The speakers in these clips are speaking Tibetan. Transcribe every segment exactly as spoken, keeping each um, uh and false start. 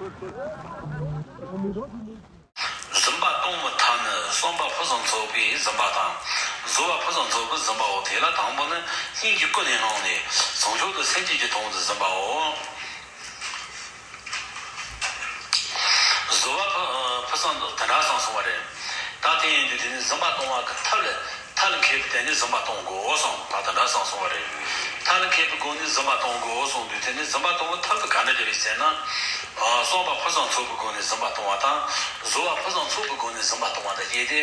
སྦྱིན་པ་གཏོང་བའི་ཐབས་ནི་གསུམ་པ་ཕུན་སུམ་ཚོགས་པའི་སྦྱིན་པ་དང་། བཟོད་པ་ཕུན་སུམ་ཚོགས་པའི་སྦྱིན་པའོ། དེ་ལ་དང་པོ་ནི་སྙིང་གི་ཀུན་ནས་བསླངས་ནས་བྱང་ཆུབ་ཏུ་སེམས་བསྐྱེད་ཀྱི་དོན་དུ་སྦྱིན་པའོ། བཟོད་པ་ཕུན་ཕུན་སུམ་དེ་འདྲ་བསམ་སོང་བ་རེད། ད་དེ་ཡིན་དུས་དེ་ནི་སྦྱིན་པ་གཏོང་བ་གི་ཐབས་ལ་ཐབས་ལ་མཁས་པའི་སྟེང་ནས་སྦྱིན་པ་གཏོང་དགོས་གསུངས། ད་དེ་འདྲ་བསམ་སོང་བ་རེད། ཐབས་ལ་མཁས་པའི་སྒོ་ནས་སྦྱིན་པ་གཏོང་དགོས་གསུངས་དུས་དེ་ནི་སྦྱིན་པ་གཏོང་བའི་ཐབས་དེ་ག་འདྲ་ཅིག་རེད་ཟེར་ན། ཨ་གསུམ་པ་ཕུན་སུམ་ཚོགས་པའི་སྒོ་ནས་སྦྱིན་པ་གཏོང་བ་དང་། བཟོད་པ་ཕུན་སུམ་ཚོགས་པའི་སྒོ་ནས་སྦྱིན་པ་གཏོང་བ་དང་བཅས་ཏེ།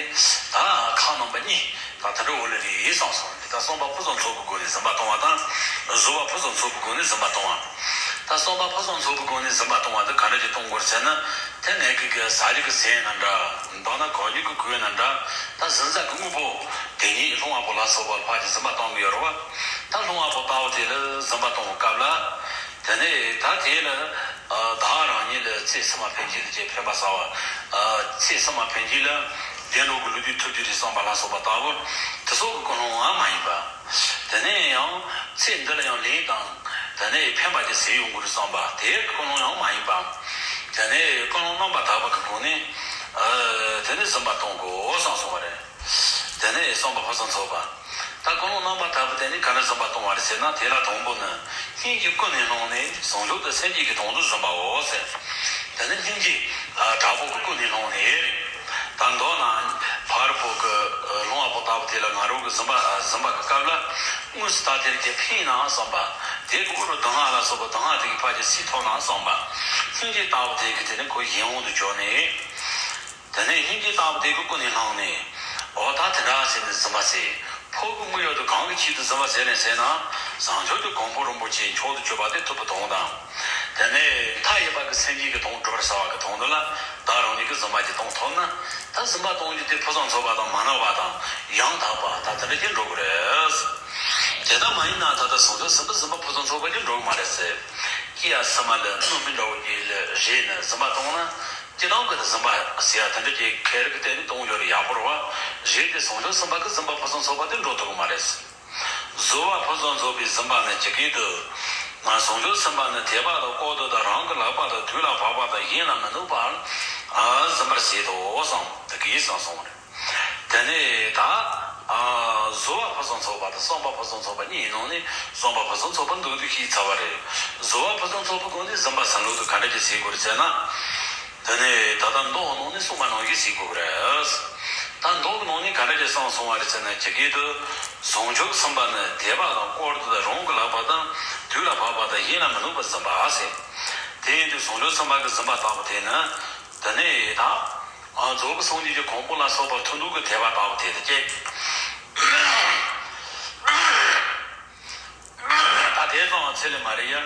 ད་ཁག་རྣམ་པ་གཉིས་ད་དེ་འདྲ་འོ་ལེ་རེད་བསམ་སོང་། ད་གསུམ་པ་ཕུན་སུམ་ཚོགས་པའི་སྒོ་ནས་སྦྱིན་པ་གཏོང་བ་དང་། བཟོད་པ་ཕུན་སུམ་ཚོགས་པའི་སྒོ་ནས་སྦྱིན་པ་གཏོང་བ། ད་གསུམ་པ་ཕུན་སུམ་ཚོགས་པའི་སྒོ་ནས་སྦྱིན་པ་གཏོང་བ་འདི་ག་འདྲ་ཅིག་གཏོང་དགོས་ཟེར་ན། དེ་ནས་ཀྱི་ཀྱི་ཟ་རྒྱུ་གི་ཟས་ན་འདྲ། མདོར་ན་གོན་རྒྱུ་གི་གོས་ན་འདྲ། ད་གཟན་ཟ་གི་དངོས་པོ་དེ་ཉིད་ལྷུང་བ་པོ་ལ་སོགས་པ་ལ་ཕར་གྱི་སྦྱིན་པ་གཏོང་གི་ཡོད་རེད་བ། ད་ལྷུང་བ་པོ་ལྟ་བུ་དེ་ལ་སྦྱིན་པ་གཏོང་བའི་སྐབས་ལ། དེ་ནས་ད་དེ་ལ་ཨ་བདག་རང་ཉིད་ལ་ཚེ་ཕྱི་མ་ཕན་ཆད་དུ་ཅིག་ཕན་པ་བསགས་པ། ཨ་ཚེ་ཕྱི་མ་ཕན་ཆད་ལ་བདེ་འགྲོ་གི་ལུས་དུས་ཐོབ་རྒྱུ་རེད་བསམ་པ་ལ་སོགས་པ་ལྟ་བུ། དེ་སོགས་ཀྱི་ཀུན་སློང་ཡང་མ་ཡིན་པ། དེ་ནས་ཡང་ཚེ་འདི་ལ་ཡང་ལན་དང་། དེ་ནས་ཕན་པ་ཅིག་ཟད་ཡོང་གི་རེད་བསམ་པ་དེ་ཀུན་སློང་ཡང་མ་ཡིན་པ། དེ་ནས་ཀུན་སློང་རྣམ་པར་དག་པ་གི་སྒོ་ནས། ཨ་དེ་ནས་སྦྱིན་པ་གཏོང་དགོས་བསམ་སོང་བ་རེད། དེ་ནས་གསུམ་པ་ཕུན་སུམ་ཚོགས་པ། ད་ཀུན་སློང་རྣམ་པར་དག་པ་དེ་ནི་ག་འདྲ་སྦྱིན་པ་གཏོང་བ་རེད་ཟེར་ན། དེ་ལ་དང་པོ་ནི་སྙིང་གི་ཀུན་ནས་བསླངས་ནས་བྱང་ཆུབ་ཏུ་སེམས་བསྐྱེད་ཀྱི་དོན་དུ་སྦྱིན་པའོ་ཟེར། དེ་ནི་སྙིང་རྗེ་དྲག་པོ་གི་ཀུན་ནས་བསླངས་ནས། ད་མདོར་ན་ཕ་རོལ་པོ་གི་ལྷུང་བ་པོ་ལྟ་བུ་དེ་ལ་ང་རང་གི་སྦྱིན་པ་སྦྱིན་པ་གི་སྐབས་ལ་དངོས་སུ་ད་དེར་གྱི་ཕན་ན་བསམ་པ། དེ་གི་དབུ་རུ་དང་ང་ལ་སོགས་པ་དང་ང་དེ་གི་ཕ་གི་སྲིད་ཐོབ་ན་བསམ་པ། སྙིང་རྗེ་ལྟ་བུ་དེ་གི་དེ་ནི་ཁོ་གཞན་དབང་དུ་གྱུར་ནས། དེ་ནས་སྙིང་རྗེ་ལྟ་བུ་དེ་གི་ཀུན་ནས་བསླངས་ནས། འོ་ད་དེ་འདྲ་ཟེར་ནས་སྦྱིན་པ་ཟེར། ཕོ་གི་དངོས་ཡོད་དུ་གང་གི་ཆེད་དུ་སྦྱིན་པ་ཟེར་ནས་ཟེར་ན། བྱང་ཆུབ་ཀྱི་གོ་འཕང་རིན་པོ་ཆེ་མཆོག་ཏུ་གྱུར་པ་དེ་ཐོབ་པའི་དོན་དང་། དེ་ནས་མཐའ་ཡས་པ་གི་སེམས་བསྐྱེད་ཀྱི་དོན་སྒྲུབ་པར་བྱ་བ་གི་དོན་དུ་ལ་བདག་རང་ཉིད་ཀྱིས་སྦྱིན་པ་ཅིག་གཏོང་ཐུབ་ན། ད་སྦྱིན་པ་གཏོང་རྒྱུ་དེ་ཕུན་སུམ་ཚོགས་པ་དང་མ་ནོར་བ་དང་ཡང་དག་པ་ད་དེ་འདྲ་ཅིག་འགྲོ་གི་རེད། དེ་ལྟ་མ་ཡིན་ན་ད་ལྟ་བྱང་ཆུབ་སེམས་དཔའི་སྦྱིན་པ་ཕུན་སུམ་ཚོགས་པ་ཅིག་འགྲོ་གི་མ་རེད་ཟེར། སྐྱེ་བ་ཕྱི་མ་ལ་སྣོད་མེད་འདྲ་བོ་ཅིག་ལ་རེ་ནས་སྦྱིན་པ་གཏོང་ན། སྤྱིར་བཏང་གི་སྦྱིན་པ་ཟེར་ཡ་དེ་འདྲ་ཅིག་ཁེ་རིག་གི་སྟེང་ནས་གཏོང་རྒྱུ་ཡག་པོ་རེད་བ། རེད་དེ་བྱང་ཆུབ་སེམས་དཔའ་གི་སྦྱིན་པ་ཕུན་སུམ་ཚོགས་པ་དེ་འགྲོ་ཐུབ་ཀྱི་མ་རེད། བཟོད་པ་ཕུན་སུམ་ཚོགས་པའི་སྦྱིན་པ་ནི་ཇི་སྐད་དུ། ང་བྱང་ཆུབ་སེམས་དཔའ་ནི་དད་པ་དང་ལྐོག་ཏུ་དང་རང་གི་ལག་པ་དང་དུས་ལ་བབ་པ་དང་གཞན་ལ་མི་གནོད་པར་སྦྱིན་པར་བྱེད་དོ་གསུངས། དེ་སྐད་གསུངས་སོང་བ་རེད། དེ་ནས་ད། ཨ་བཟོད་པ་ཕུན་སུམ་ཚོགས་པ་དང་བསམ་པ་ཕུན་སུམ་ཚོགས་པ་གཉིས་ནང་ནས་བསམ་པ་ཕུན་སུམ་ཚོགས་པ་མདོར་བསྡུས་ཤིག་ཚར་བ་རེད། བཟོད་པ་ཕུན་སུམ་ཚོགས་པའི་སྒོ་ནས་སྦྱིན་པ་བྱ་ལུགས་དེ་ག་འདྲ་ཅིག་བྱེད་དགོས་རེད་ཟེར་ན། དེ་ནས་ད་ལྟ་མདོ་ནང་ནས་གསུངས་པ་ནང་བཞིན་བྱེད་དགོས་ཀྱི་རེད། ད་མདོ་གི་ནང་ནས་ག་འདྲ་ཅིག་གསུངས་སོང་བ་རེད་ཟེར་ན། ཇི་སྐད་དུ། བྱང་ཆུབ་སེམས་དཔའ་ནི་དད་པ་དང་ལྐོག་ཏུ་དང་རང་གི་ལག་པ་དང་དུས་ལ་བབ་པ་དང་གཞན་ལ་མི་གནོད་པར་སྦྱིན་པ་ཟེར། དེ་ཡིན་དུས་བྱང་ཆུབ་སེམས་དཔའ་གི་སྦྱིན་པ་ལྟ་བུ་དེ་ནི། དེ་ནས་ད། ཨ་རྫོགས་པའི་སངས་རྒྱས་ཀྱི་གོ་འཕང་ལ་སོགས་པ་ཐོབ་འདོད་ཀྱི་དད་པ་ལྟ་བུ་དེ་དང་བཅས། ད་དེ་ཙམ་ཚད་ལས་མ་རེད་ཡ།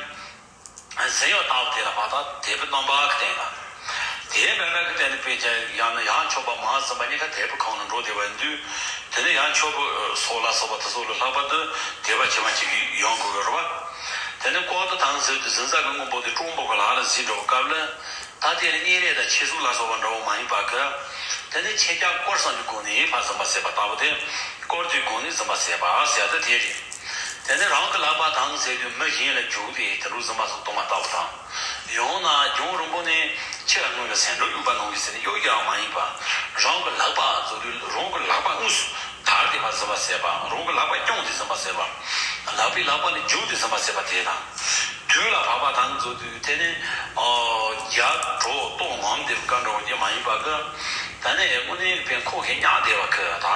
བྱིན་གཡབ་ལྟ་བུ་དེ་ལ་བར་ཐག་དད་པའི་རྣམ་པ་གི་སྟེང་ལ། དེ་འདྲ་འདྲ་གི་སྟེང་ནས་དཔེ་ཆ་ཡང་ན་ཡང་མཆོད་པ་མང་ཙམ་པ་གཉིས་ཀ་དད་པའི་ཁམས་ལ་འགྲོ་བདེ་བ་ཡིན་དུས། དེ་ནས་ཡང་མཆོད་པ་སོགས་ལ་སོགས་པ་དེ་ཚོ་ལས་ལྷག་པར་དུ་དད་པ་ཆེ་བ་ཅིག་ཡོང་དགོས་ཀྱི་རེད་བ། དེ་ནས་ལྐོག་ཏུ་དང་ཟེར་དུས་གཟན་ཟ་གི་དངོས་པོ་དེ་སྤྲང་པོ་གི་ལག་ལ་ཟིན་འགྲོ་བའི་སྐབས་ལ། ད་དེ་ནི་གཉེན་རེ་དང་ཆོས་གཟུགས་ལ་སོགས་པ་འདྲ་བོ་མ་ཡིན་པ་གི། དེ་ནི་ཁྱེད་ཅག་དཀོར་གསུམ་གྱི་སྒོ་ནས་ཕར་སྦྱིན་པ་བྱེད་པ་ལྟ་བུ་དེ། དཀོར་གྱི་སྒོ་ནས་སྦྱིན་པ་བྱེད་པ་ཟེར་ཏེ་དེ་རེད། དེ་ནི་རང་གི་ལག་པ་དང་ཟེར་དུས་མི་གཞན་ལ་རྒྱུགས་ཏེ་དེ་འདྲ་སྦྱིན་པ་སོགས་གཏོང་བ་ལྟ་བུ་དང་། ཡང་ན་རྒྱང་རིང་པོ་ནས་ཁྱི་ལ་སྔོན་ལ་ཟན་གྲོགས་གཡུག་པ་ནང་བཞིན་ཟེར་ནས་གཡུག་རྒྱུ་ཡང་མ་ཡིན་པ། རང་གི་ལག་པ་བཟོ་དུས་རང་གི་ལག་པ་དངོས་སུ་དར་ཏེ་ཕར་སྦྱིན་པ་བྱེད་པ། རང་གི་ལག་པ་བརྐྱངས་ཏེ་སྦྱིན་པ་བྱེད་པ། ལག་པས་ལག་པ་ནས་རྒྱུགས་ཏེ་སྦྱིན་པ་བྱེད་པ་དེ་དང་། དུས་ལ་བབ་པ་དང་བཟོ་དུས་དེ་ནི། ཨོ། རྒྱ་གྲོགས་ལྟོགས་ངམ་དེ་བཀའ་འགྲོ་རྒྱུ་མ་ཡིན་པ་གི། ད་ནི་དངོས་གནས་པའི་ཁོ་ཤེས་ཉག་བདེ་བ་གི་ད་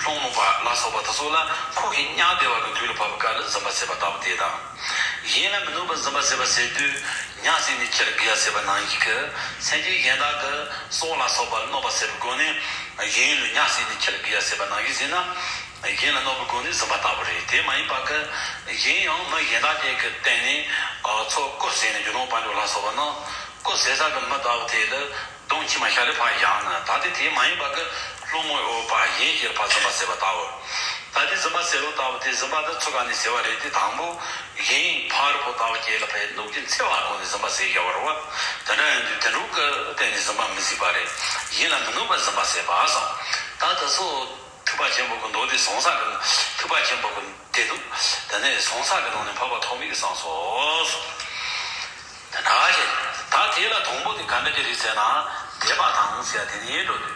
སློང་མོ་པ་ལ་སོགས་པ་དེ་ཚོ་ལ་ཁོ་ཤེས་ཉག་བདེ་བ་གི་དུས་ལ་བབ་པའི་སྐབས་ལ་སྦྱིན་པ་བྱེད་པ་ལྟ་བུ་དེ་དང་། གཞན་ལ་མི་གནོད་པར་སྦྱིན་པ་བྱེད་པ་ཟེར་དུས་ཉག་བསྲེགས་ནས་ཁྱི་ལ་དགེ་བ་བྱེད་པ་ནང་བཞིན་གི། སེམས་ཅན་གཞན་དག་གི་སྲོག་ལ་སོགས་པ་གནོད་པ་བྱེད་པའི་སྒོ་ནས་གཞན་ལ་ཉག་བསྲེགས་ནས་ཁྱི་ལ་དགེ་བ་བྱེད་པ་ནང་བཞིན་ཟེར་ན། གཞན་ལ་གནོད་པའི་སྒོ་ནས་སྦྱིན་པ་ལྟ་བུ་རེད། དེ་མ་ཡིན་པ་གི། གཞན་ཡང་མི་གཞན་དག་ཅིག་གི་སྟེང་ནས་ཨ་ཚོ་རྐུ་བྱས་ནས་རྒྱུ་ནོར་དཔལ་འབྱོར་ལ་སོགས་པ་ནང་རྐུ་བྱེད་ས་གི་མི་ལྟ་བུ་དེ་ལ་གདོང་མཆི་མ་ཤ་ལས་ཕར་བཞག་ན། ད་དེ་དེ་མ་ཡིན་པ་གི་སློང་མོ་ཡོད་པ་གཞན་ཞིག་ལ་ཕར་སྦྱིན་པ་བྱེད་པ་ལྟ་བུ། ད་དེ་སྦྱིན་པ་བྱེད་ལུགས་ལྟ་བུ་དེ་སྦྱིན་པ་དེ་ཚུགས་ཀ་ནས་བྱེད་པ་རེད་དེ། དང་པོ་གཞན་ཕ་རོལ་པོ་ལྟ་བུ་ཅིག་ལ་ཕར་གནོད་སྐྱོན་འཚེ་བའི་སྒོ་ནས་སྦྱིན་པ་བྱེད་བཞག་པ་རེད་བ། དེ་འདྲ་ཡིན་དུས་དེ་འདྲ་གི་སྟེང་ནས་སྦྱིན་པ་མི་བྱེད་པ་རེད། གཞན་ལ་མི་གནོད་པར་སྦྱིན་པ་བྱེད་པ་སོགས། ད་དེ་ཚོ། ཐེག་པ་ཆེན་པོ་གི་མདོ་སྡེ་གསུང་ས་གི། ཐེག་པ་ཆེན་པོ་གི་སྡེ་སྣོད། དེ་ནས་གསུང་ས་གི་ནང་ནས་འཕགས་པ་ཐོགས་མེད་ཀྱིས་གསུངས་སོ། དེ་འདྲ་བྱས། ད་ དེ་ལ་དང་པོ་དེ་ག་འདྲ་ཅིག་རེད་ཟེར་ན། དད་པ་དང་ཟེར་ཡ་དེ་ནས་འགྲོ་དུས།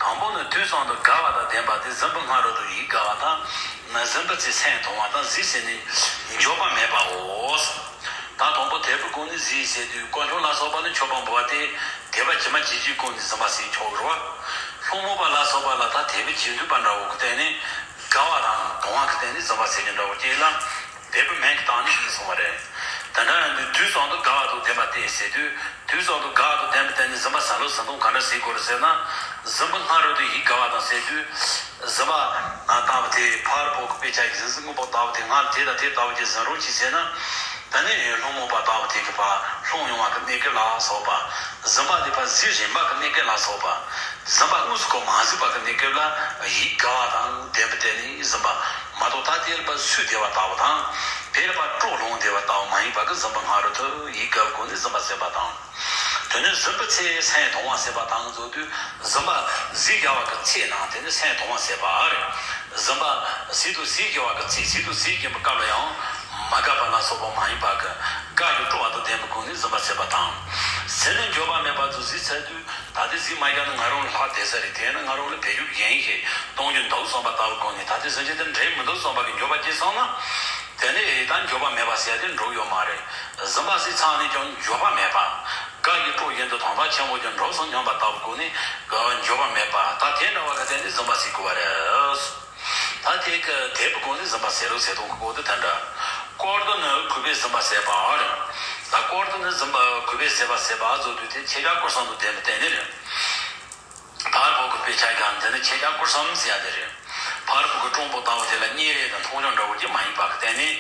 དང་པོ་ནི་དུས་གསུམ་དུ་དགའ་བ་དང་ལྡན་པ་སྟེ། གཟིམ་བུ་སྔ་རོལ་དུ་ཡིད་དགའ་བ་དང་། གཟིམ་བུ་ཚེ་སེམས་དང་བ་དང་། གཟིགས་ཟེར་ནས་འགྱོད་པ་མེད་པའོ། ད་དང་པོ་དད་པའི་སྒོ་ནས་གཟིགས་ཟེར་དུས། དཀོན་མཆོག་ལ་སོགས་པ་ལ་མཆོད་པ་འབུལ་བ་སྟེ། དད་པ་ཇི་མ་ཇི་བཞིན་སྒོ་ནས་གཟིམ་པ་ཟེར་ཆོག་རེད་བ། ལྷ་མོ་པ་ལ་སོགས་པ་ལ་ད་དད་པ་ཇེ་བསྡུས་པ་འདྲ་བོ་གི་སྟེང་ནས། དགའ་བ་དང་དང་བ་གི་སྟེང་ནས་གཟིམ་པ་ཟེར་གྱི་འདྲ་བོ་སྐྱེས་ལ། དད་པ་མེད་ཀྱི་སྟེང་ནས་ཞིག་སོང་བ་རེད། དེ་འདྲ་ཡིན་དུས་དུས་གསུམ་དུ་དགའ་བ་དང་ལྡན་པ་སྟེ་ཟེར་དུས། དུས་གསུམ་དུ་དགའ་བ་དང་ལྡན་པའི་སྟེང་ནས་གཟིམ་པ་གཟིམ་ལུགས་གཟིམ་སྟངས་ག་འདྲ་ཟེར་དགོས་རེད་ཟེར་ན། གཟིམ་བུ་སྔ་རོལ་དུ་ཡིད་དགའ་བ་དང་ཟེར་དུས། གཟིམ་པ་ལྟ་བུ་དེ་ཕར་བོ་གི་དཔེ་ཆ་གི་གཟིམ་གཟིམ་སྔོན་པོ་ལྟ་བུ་དེ་སྔར་དེ་དང་དེ་ལྟ་བུ་ཅིག་གཟིམ་རོགས་གྱིས་ཟེར་ན། ད་ནི་ལྷ་མོ་པ་ལྟ་བུ་དེ་གི་ཕར་ལྷུང་ཡོང་བ་གི་གནས་སྐབས་ལ་སོགས་པ། གཟིམ་པ་དེ་ཕར་གཟིགས་རན་པ་གི་གནས་སྐབས་ལ་སོགས་པ། གཟིམ་པ་དངོས་སུ་ཁོ་མ་གཟིགས་པ་གི་གནས་སྐབས་ལ་ཡིད་དགའ་བ་དང་ལྡན་པའི་སྟེང་ནས་གཟིམ་པ་མ་གཏོགས། ད་དེ་ལ་ཕར་སུས་བདེ་བ་ལྟ་བུ་དང་། དེ་ལ་ཕར་སྤྲོ་ལོང་བདེ་བ་ལྟ་བུ་མ་ཡིན་པ་གི་གཟིམ་བུ་སྔ་རོལ་དུ་ཡིད་དགའ་བའི་སྒོ་ནས་གཟིམ་པ་ཟེར་བ་དང་། དེ་ནས་གཟིམ་བུ་ཚེ་སེམས་དང་བ་ཟེར་བ་དང་། མཛོད་དུ་གཟིམ་པ་གཟིགས་བཞག་པ་གི་ཚེ་ནང་དེ་ནི་སེམས་དང་བ་ཟེར་བ་རེད། གཟིམ་པ་གཟིགས་དུས་གཟིགས་བཞག་པ་གི་ཚེ། གཟིགས་དུས་གཟིགས་ཀྱིན་པའི་སྐབས་ལ་ཡང་མ་དགའ་བ་ལ་སོགས་པ་མ་ཡིན་པ་གི་དགའ་བའི་སྤྲོ་བ་དང་ལྡན་པའི་སྒོ་ནས་གཟིམ་པ་ཟེར་བ་དང་། ཟིན་ནས་འགྱོད་པ་མེད་པ་དུ་གཟིགས་ཚར་དུས། ད་དེ་གཟིགས་མ་བཞག་ན་ང་རང་ལ་ལྷག་བསྡད་ས་རེད། དེས་ན་ང་རང་ལ་བེད་སྤྱོད་གཞན་ཞིག་གཏོང་རྒྱུ་འདུག་བསམ་པ་ལྟ་བུའི་སྒོ་ནས། ད་དེ་གཟིགས་རྒྱུ་དེ་འགྲིག་མི་འདུག་བསམ་པ་གི་འགྱོད་པ་སྐྱེས་སོང་ན། དེ་ནས་ད་འགྱོད་པ་མེད་པ་ཟེར་ཡ་དེ་འགྲུབ་ཡོད་མ་རེད། གཟིམ་པ་གཟིགས་ཚར་ནས་ཀྱང་འགྱོད་པ་མེད་པ། དགའ་བའི་སྤྲོ་བཞིན་དུ་དོན་དག་ཆེན་པོ་ཀྱང་འགྲུབ་སོང་སྙམ་པ་ལྟ་བུའི་སྒོ་ནས་འགྱོད་པ་མེད་པ། ད་དེ་འདྲ་བ་གི་སྟེང་ནས་གཟིམ་པ་གཟིགས་དགོས་པ་རེད། ད་དེ་གི་དད་པའི་སྒོ་ནས་གཟིམ་པ་གཟིགས་ལུགས་ཟེར་སྟངས་ཀྱི་སྐོར་དེ་དེ་འདྲ། སྐོར་དུ་ནི་གུས་པས་གཟིམ་པ་ཟེར་བ་རེད། ད་སྐོར་དུ་ནི་གཟིམ་པ་གུས་པས་གཟིམ་པ་ཟེར་བ་ཟེར་དུས་དེ་ཁྱེད་ཅག་སྐོར་གསུམ་དུ་བསྡད་པའི་སྟེང་ནས་རེད། ཕར་བོ་གི་དཔེ་ཆ་ཡང་འདི་ནི་ཁྱེད་ཅག་སྐོར་གསུམ་ཟེར་ཡ་དེ་རེད། ཕར་བོ་གི་སྤྲང་པོ་ལྟ་བུ་དེ་ལ་གཉེར་རེ་དང་མཐོང་ཆུང་འདྲ་བོ་ཅིག་མ་ཡིན་པ་གི་སྟེང་ནས།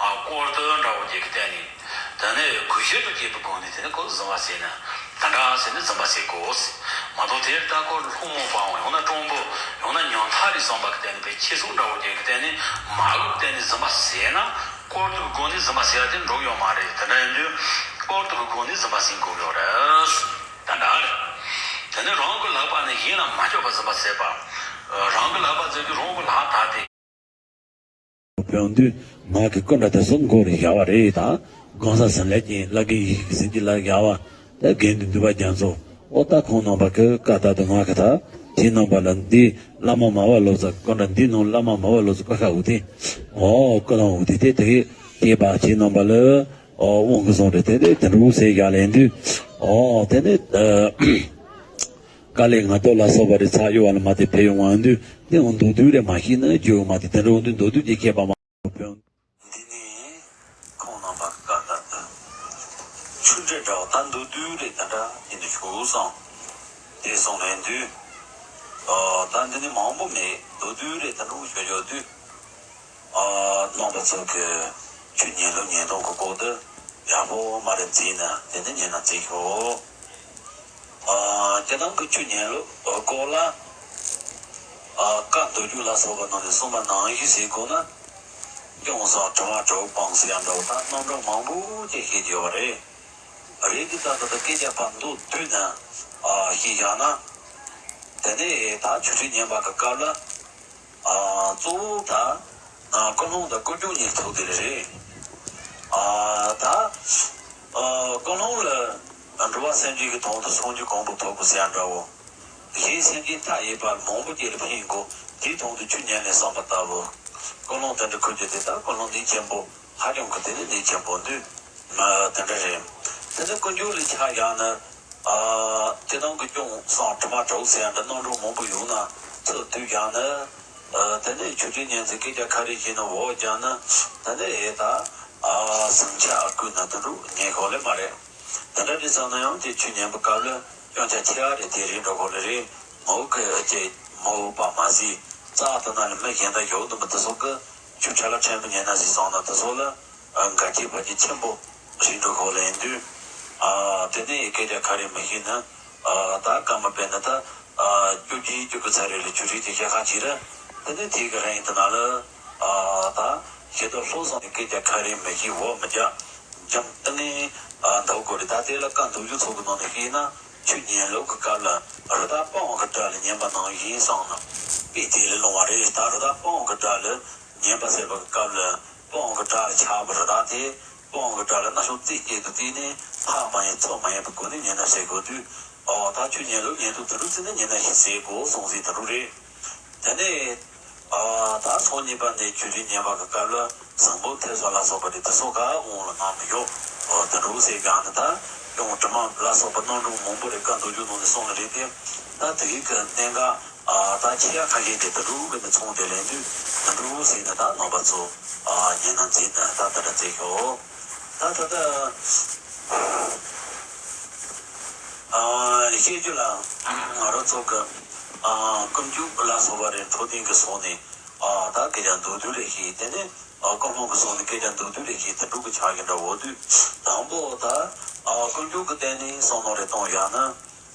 ཨ། སྐོར་དུ་འདྲ་བོ་ཅིག་གི་སྟེང་ནས། དེ་ནས་གུས་ཞབས་སུ་བྱེད་པའི་སྒོ་ནས་དེ་ནི་ཁོ་གཟིམ་པ་ཟེར་ན། དེ་འདྲ་ཟེར་ནས་གཟིམ་པ་ཟེར་དགོས། མ་གཏོགས་དེ་ལྟ་ཁོ་ལྷ་མོ་པའམ་ཡང་ན་སྤྲང་པོ། ཡང་ན་ཉམ་ཐག་རེད་བསམ་པ་གི་སྟེང་ནས་དཔེ་ཁྱད་གསོད་འདྲ་བོ་ཅིག་གི་སྟེང་ནས་མ་གུས་སྟེང་ནས་གཟིམ་པ་ཟེར་ན། སྐོར་དུ་གི་སྒོ་ནས་གཟིམ་པ་ཟེར་ཡ་དེ་འགྲུབ་ཡོད་མ་རེད། དེ་འདྲ་ཡིན་དུས་སྐོར་དུ་གི་སྒོ་ནས་གཟིམ་པ་ཟེར་དགོས་ཡོད་རེད། ད་འདྲ་རེད། དེ་ནས་རང་གི་ལག་པ་ནི་གཞན་ལ་མ་སྤྱོད་པར་གཟིམ་པ་ཟེར་བ། རང་གི་ལག་པ་ཟེར་དུས་རང་གི་ལག་དག་སྟེ། བོན་དུས་ང་གི་སྐུ་འདྲ་དེ་ཚོ་མགོ་རུ་བཞག་པ་རེད། ད་གང་ཟག་ཟིན་ལས་ཀྱིན་བླ་གི་ཡིག་ཟིན་གྱི་ལ་བཞག་པ། ད་དགེ་འདུན་འདུས་པ་རྒྱ་མཚོ། ཨོ་ད་ཁོང་རྣམ་པ་གི་བཀའ་ལྟར་དུ་ང་གི་ད་དེ་རྣམ་པ་ལ་འདི་བླ་མ་མ་བ་ལོ་ཙཱ་སྐུ་འདྲ། འདི་ནང་བླ་མ་མ་བ་ལོ་ཙཱ་སྐུ་ཤ་འུ་དེ། ཨོ་སྐུ་དང་འུ་དེ་དེ་དེ་གི་དེ་པ་དེ་རྣམ་པ་ལ། ཨོ་དབང་གི་བཟུང་རེད། དེ་དེ་དེ་འདྲ་ཟེར་ཡ་ལེན་དུས། ཨོ་དེ་ནི་དཀའ་ལས་ང་ཚོ་ལ་སོགས་པ་རེ་ཚ་གཡོ་བ་ལ་མ་དེ་ཕེབས་ཡོང་བ་འདུག་དེ་འོང་མདོར་བསྡུས་རེ་མ་ཤེས་ན་རྒྱུ་མ་དེ་དེ་འདྲ་འོང་དུས་མདོར་བསྡུས་ཀྱི་མཁས་པ་མ་བོན། འདི་ནི་ཁོང་རྣམ་པ་བཀའ་ལྟར་དུ་ཆུ་འདྲེ་འདྲ་བ་ད་མདོར་བསྡུས་རེ་དེ་འདྲ་ཡིན་དུ་ཆུག་སོང་། དེ་སོང་ལེན་དུས། ཨོ་ད་འདི་ནི་མང་པོ་མེད། མདོར་བསྡུས་རེ་དེ་འདྲ་ཞུ་ཞུ་དུས། ཨ། རྣམ་པ་ཚོ་གི་ཆོས་ཉན་ལུགས་ཉན་སྟངས་ཀྱི་སྐོར་དུ་ཡག་པོ་མ་རེད་བརྩིས་ན་དེ་ནི་ཉན་ན་བརྩི་ཤོག་ཨ། སྤྱིར་བཏང་གི་ཆོས་ཉན་ལུགས་སྐོར་ལ། ཨ། བཀའ་མདོ་རྒྱུད་ལ་སོགས་པ་ནང་ནས་གསུངས་པ་ནང་བཞིན་བྱེད་དགོས་ན། སྐྱོན་སོགས་དྲི་མ་དྲུག་སྤངས་ཟེར་ཡ་འདྲ་བོ་ད་རྣམ་གྲངས་མང་པོ་ཅིག་བཤད་ཀྱི་ཡོད་པ་རེད། རེད་དེ་ད་ལྟ་ད་སྐད་ཆ་ཕར་མདོར་བསྡུས་ནས་ཨ་བཤད་བཞག་ན། དེ་ནས་ད་ཆོས་ཁྲིད་ཉན་པ་གི་སྐབས་ལ། ཨ། གཙོ་བོ་ད། ཨ། ཀུན་སློང་དང་ཀུན་འབྱུང་གཉིས་ཐུག་དེ་རེད། ཨ། ད། ཨ། ཀུན་སློང་ལ། འགྲོ་བ་སེམས་ཅན་གྱི་དོན་དུ་སངས་རྒྱས་གོ་འཕང་ཐོབ་དགོས་ཟེར་ཡ་འདྲ་བོ། གཞན་སེམས་ཅན་མཐའ་ཡས་པ་མང་པོ་ཅིག་ལ་ཕན་དགོས། དེའི་དོན་དུ་ཆོས་ཉན་ནས་བསམ་པ་ལྟ་བུ། ཀུན་སློང་དེ་འདྲ་ཁུར་རྒྱུ་དེ་ད་ཀུན་སློང་གནད་ཆེན་པོ། ཧ་ཅང་གི་དེ་ནི་གནད་ཆེན་པོ་འདུག་མ་དེ་འདྲ་རེད། དེ་ནི་ཀུན་འབྱུང་ལ་ཆ་བཞག་ན། ཨ། དེ་དང་གི་སྐྱོན་སོགས་དྲི་མ་དྲུག་ཟེར་ཡ་འདྲ་རྣམ་གྲངས་མང་པོ་ཡོད་ན་ཚུར་བསྡུས་བཞག་ན། ཨ། དེ་ནས་ཆོས་ཁྲིད་ཉན་ཚེ་སྐད་ཆ་ཁ་རེ་བཤད་ན་འོ་བརྒྱབ་ན། དེ་ནས་ཨེ་ད། ཨ། ཟིང་ཆ་ཨ་ཁུ་ན་དུ་འགྲོ་ངེས་ཁོག་ལེ་མ་རེད། དེ་འདྲ་རེད་བསམ་ན་ཡང་དེ་ཆོས་ཉན་པའི་སྐབས་ལ་སྐྱོན་ཆ་ཆེ་བ་རེད། དེ་རེད་འགྲོ་ཁོག་ལེ་རེད། མོ་གི་ཅེ་མོ་བ་མ་ཟི། རྩ་དེ་ན་ལ་མི་གཞན་དག་ཡོད་དུ་མི་དེ་སོགས་ཀྱི་ཆོས་ཁྲ་ལ་ཕྲན་བུ་ཉན་ན་ཟི་སོང་ན་དེ་སོགས་ལ། ཨ། འགལ་རྐྱེན་བར་ཆད་ཆེན་པོ་རིགས་དྲུག་ཁོག་ལེན་དུས། ཨ། དེ་ནས་སྐད་ཆ་ཁ་རེ་མི་ཤེས་ན། ཨ། ད་བཀའ་མ་པས་ན་ད། ཨ། བཅུ་གཅིག་བཅུ་གི་ཚར་རེ་ལ་ཆོས་རིག་གི་བཤད་ཁ་ཅིག་རེད། དེ་ནས་དེ་གི་རིང་དེ་ན་ལ། ཨ། ད་ཤེས་རྟོགས་ལྷོད་སོང་ནས་སྐད་ཆ་ཁ་རེ་མི་ཤེས་འོ་མི་རྒྱག་འཇམ་ཏིང་ངེ་ཨ། འདུག་དགོས་རེད། ད་དེ་ལ་བཀའ་མདོ་རྒྱུད་ཚོ་གི་ནང་ནས་ཤེས་ན་ཆོས་ཉན་ལུགས་ཀྱི་སྐབས་ལ་རི་དྭགས་སྤང་བ་གི་སྒྲ་ལ་ཉན་པ་ནང་བཞིན་སོང་ན་དཔེ་དེ་ལ་ལོང་བ་རེད། ད་རི་དྭགས་སྤང་བ་གི་སྒྲ་ལ་ཉན་པ་ཟེར་བ་གི་སྐབས་ལ། སྤང་གི་སྒྲ་ལ་ཆགས་པ་རི་དྭགས་དེ། སྤང་གི་སྒྲ་ལ་སྣ་ཤོག་རྩེ་གཅིག་ཏུ་བརྩིས་ནས་ ཕ་མ་ཡིན་ཚོ་མ་ཡིན་པའི་སྒོ་ནས་ཉན་ན་བྱེད་དགོས་དུས། ཨོ་ད་ཁྱོད་ཉན་ལུགས་ཉན་དུས་དུད་འགྲོ་བརྩིས་ན་ཉན་ན་ཞིག་ཟེར་དགོས་གསུངས་ཟིན་དུད་འགྲོ་རེད། དེ་ནས་ཨོ་ད་སོ་གཉིས་པ་ནས་ཆོས་རིག་ཉན་པ་གི་སྐབས་ལ་བཟང་པོ་ཐེ་ཚོམ་ལ་སོགས་པ་རེད། དེ་སོགས་ག་འོང་ལ་ང་མི་ཡོང་། ཨོ་དུད་འགྲོ་ཟེར་གང་ནི་ད་ཡོང་དྲི་མ་ལ་སོགས་པ་རྣམ་གྲངས་མང་པོ་རེད། བཀའ་མདོ་རྒྱུད་ནང་ནས་གསུངས་ལ་རེད་དེ། ད་དེ་རིགས་ཀྱི་གནད་འགག་ཨ་ད་ཆེ་ཡ་ཁ་ཤས་དེ་དུད་འགྲོ་གི་ནི་ཚོང་དེ་ལེན་དུས་དུད་འགྲོ་ཟེར་ནས་ད་རྣམ་པ་ཚོ་ཨ་ཉན་ན་འཛིན་ན་ད་དེ་འདྲ་བྱེད་ཤོག་ད་ད་ལྟ་ཨ་བཤད་རྒྱུ་ལ་ང་རང་ཚོ་གི་ཨ་ཀུན་སྤྱོད་ལ་སོགས་པ་རེད། འཕྲོད་བསྟེན་གི་སོགས་ནས་ཨ་ད་སྐད་ཆ་མདོར་བསྡུས་རེ་བཤད། དེ་ནས་ཨ་ཀུན་སློང་གི་སོགས་ནས་སྐད་ཆ་མདོར་བསྡུས་རེ་བཤད། དུད་འགྲོ་གི་ཆགས་ཀྱི་འདྲ་བོ་དུས་དང་པོ་ད་ཨ་ཀུན་སྤྱོད་གི་སྟེང་ནས་བསམ་བློ་རེ་གཏོང་ཡག་ན།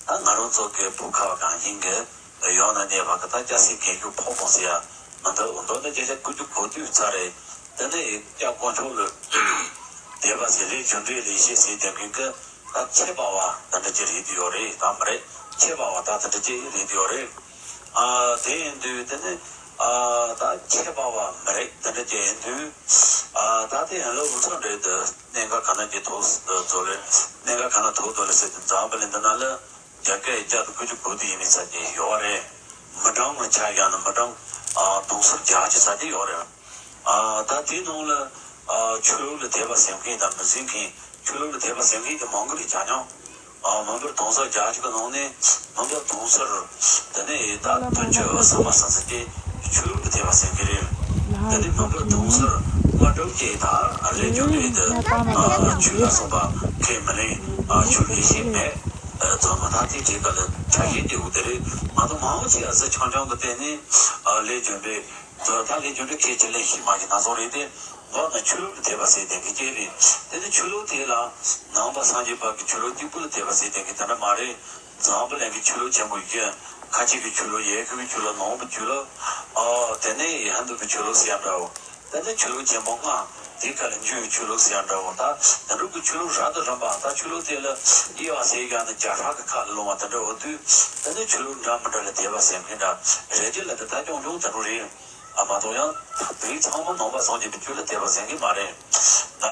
ད་ང་རང་ཚོ་གི་བོད་ཁ་བ་གངས་ཅན་གི་ཡོངས་ན་གནས་པ་གི་ད་སྐྱ་སེར་གན་ཞུ་ཕོ་མོ་ཟེར་ཡ་མི་འདུག་མདོར་ན་བརྒྱ་ཆ་དགུ་བཅུ་གོ་བདུན་ཚར་རེད། དེ་ནས་སྐྱབས་དཀོན་མཆོག་ལ་དད་པ་ཟེར་ལས་རྒྱུ་འབྲས་ལས་བྱེད་ཟེར་དེ་མཁན་གི་ད་ཆད་པ་བ་དེ་འདྲ་ཅིག་རེད་དུ་ཡོད་རེད། ད་མི་རེད། ཆད་པ་བ་ད་དེ་འདྲ་ཅིག་རེད་དུ་ཡོད་རེད། ཨ་དེ་ཡིན་དུས་དེ་ནི་ཨ་ད་ཆད་པ་བ་མི་རེད། དེ་འདྲ་ཅིག་ཡིན་དུས་ཨ་ད་དེ་ཡང་ལོ་འུ་ཚོ་འདྲ་དུ་གནད་འགག་ག་ན་གྱི་ཐོག་ཏུ་ཚོ་ལས་གནད་འགག་ག་ན་ཐོག་ཏུ་ལས་ཟེར་དུས་འཛམ་བུ་གླིང་འདི་ན་ལ། རྒྱ་སྐད་བརྒྱ་དང་དགུ་བཅུ་གོ་བདུན་ཡིན་མིན་ས་ཅིག་ཡོད་རེད། མི་གྲངས་ངོ་ཆ་བཞག་ན་མི་གྲངས་ཨ་དུང་སོ་བརྒྱད་ཅུ་ས་ཅིག་ཡོད་རེད། ཨ་ད་དེའི་ནང་ལ་ཨ་ཆོས་ལུགས་ལ་དད་པ་སེམས་མཁན་དང་མི་སེམས་མཁན། ཆོས་ལུགས་ལ་དད་པ་སེམས་མཁན་གྱི་མང་པོ་རེད་ཆ་མཉམ། ཨ་མི་འབོར་དུང་སོ་བརྒྱད་ཅུ་གི་ནང་ནས་མི་འབོར་དུང་སོར་དེ་ནས་ད་དོན་གཅོད་ཨ་ས་མ་ས་ས་ཅིག་ཆོས་ལུགས་ལ་དད་པ་སེམས་མཁན་རེད། དེ་ནས་མི་འབོར་དུང་སོར་ལྔ་དྲུག་ཅིག་ད་ཨ་ལས་རྒྱུ་འབྲས་དེ་ཨ་ཆོས་ལ་སོགས་པ་ཁས་མི་ལེན། ཨ་ཆོས་ལས་བྱེད་མེད། ཚང་མ་ད་དེ་དེ་ག་ལ་ཆ་ཤས་དེ་འུ་དེ་རེད། ང་ཚོ་མང་པོ་ཅིག་ཨ་ཟི་ཆང་ཆང་གི་སྟེང་ནས་ཨ་ལས་རྒྱུ་འབྲས་ཚོ་ད་ལས་རྒྱུ་འབྲས་ཁས་ཅི་ལེན་ཤི་མ་ཤི་ན་ཚོ་རེད་དེ། འོ་ན་ཆོས་ལུགས་དད་པ་ཟེར་དེ་གི་སྐྱེ་རེད། དེ་ནི་ཆོས་ལུགས་དེ་ལ་ནང་པ་སངས་རྒྱས་པ་གི་ཆོས་ལུགས་གཅིག་པུ་ལ་དད་པ་ཟེར་དེ་གི་དེ་འདྲ་མ་རེད། འཛམ་བུ་གླིང་གི་ཆོས་ལུགས་ཆེན་པོ་བཞི། ཁ་ཆེ་གི་ཆོས་ལུགས། ཡེ་ཤུ་གི་ཆོས་ལུགས། ནང་པའི་ཆོས་ལུགས། ཨོ་དེ་ནས་ཧིན་དུ་གི་ཆོས་ལུགས་ཟེར་ཡ་འདྲ་བོ། དེ་ནས་ཆོས་ལུགས་ཆེན་པོ་ལྔ། དེའི་ཁ་ལ་འཇུ་བའི་ཆོས་ལུགས་ཟེར་ཡ་འདྲ་བོ། ད་དེ་འདྲ་གི་ཆོས་ལུགས་རབ་དང་རིམ་པ། ད་ཆོས་ལུགས་དེ་ལ་དབྱེ་བ་ཟེར་ཡ་ནི་བརྒྱ་ཕྲག་གི་ཁ་ལ་ལོང་བ་དེ་འདྲ་བོ་དུས། དེ་ནས་ཆོས་ལུགས་འདྲ་མི་འདྲ་ལ་དད་པ་ཟེར་མཁན་འདྲ་རེད་དེ་ལ། དེ་ད་རྐྱང་རྐྱང་དེ་འདྲ་རེད། ཨ་མ་གཏོགས་ཡང་དེའི་ཚང་མ་ནང་པ་སངས་རྒྱས་པའི་ཆོས་ལ་དད་པ་ཟེར་གི་མ་རེད། ང་